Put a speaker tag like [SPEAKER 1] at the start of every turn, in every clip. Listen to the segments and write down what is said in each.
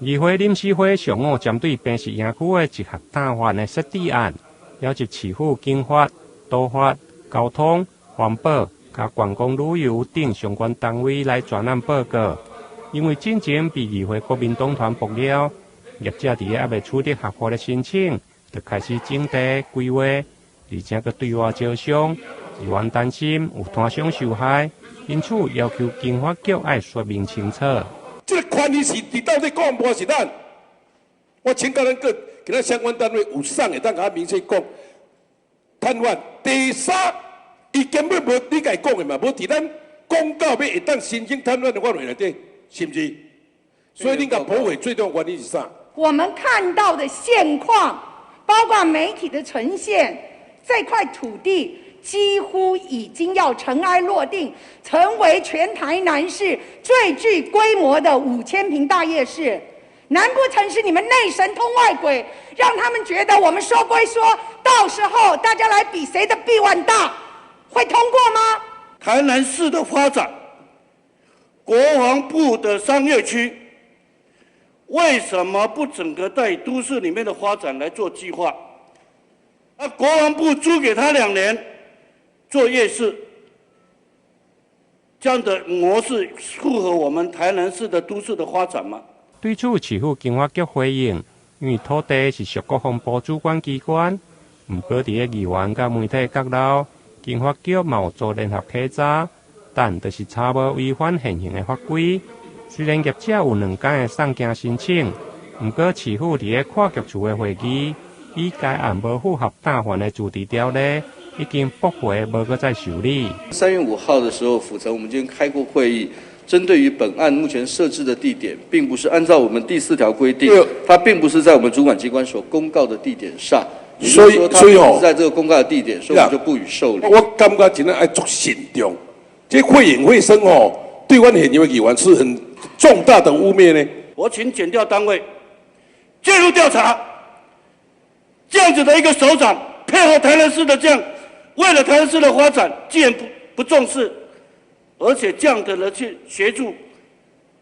[SPEAKER 1] 議會臨時會上午針對坪石營區的一項攤販的設置案，邀集市府警法、都發、交通、環保、佮觀光旅遊等相關單位來專案報告。因為進前被議會國民黨團駁了，業者佇咧猶未取得合法的申請，就開始徵地規劃，而且閣對外招商，議員擔心有攤商受害，因此要求經發局愛說明清楚。
[SPEAKER 2] 這个權利是佇到底講無是咱？我請教咱閣其他相關單位有啥會當共明確講？攤販第三，伊根本無你家講的嘛，無佇咱公告欲會當申請攤販的範圍內底，是毋是？所以恁共駁回最重要原因是啥？
[SPEAKER 3] 我們看到的現況，包括媒體的呈現，這塊土地幾乎已經要塵埃落定，成為全台南市最具規模的5000坪大夜市。難不成是你們內神通外鬼，讓他們覺得我們說歸說，到時候大家來比誰的臂彎大，會通過嗎？
[SPEAKER 4] 台南市的發展，國防部的商業區，為什麼不整個在都市裡面的發展來做計劃？啊，國防部租給他2年做夜市，這樣的模式符合我們台南市的都市的發展嗎？
[SPEAKER 1] 對此，市府經發局回應，因為土地是屬國防部主管機關，毋過佇咧議員佮媒體揭露，經發局嘛有做聯合稽查，但就是查無違反現行的法規。雖然業者有兩工的送件申請，毋過市府佇咧跨局處的會議，以該案無符合攤販的自治條例，已經駁回，無閣再受理。
[SPEAKER 5] 3月5號的時候，府城我們今天開過會議，針對於本案目前設置的地點，並不是按照我們第四條規定，它並不是在我們主管機關所公告的地點上，
[SPEAKER 2] 所以所以哦，
[SPEAKER 5] 在這個公告的地點，所以我們就不予受理。
[SPEAKER 2] 我感覺真的愛足慎重，這繪影繪聲哦，對阮現任的議員是很重大的污衊呢。
[SPEAKER 4] 我請檢調單位介入調查，這樣子的一個首長配合台南市的這樣，為了台南市的發展，竟然不重視，而且這樣的呢去協助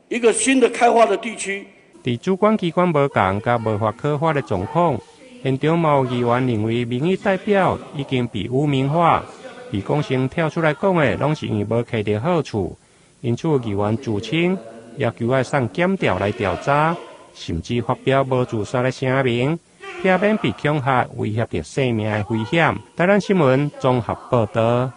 [SPEAKER 4] 一個新的開發的地區。
[SPEAKER 1] 佇主管機關無仝佮無法可法的狀況，現場嘛有議員認為民意代表已經被污名化，被講成跳出來講的，攏是因為無揢著好處，因此議員自稱要求愛送檢調來調查，甚至發表無自殺的聲明，避免被恐嚇威脅著性命的危險。台南新聞綜合報導。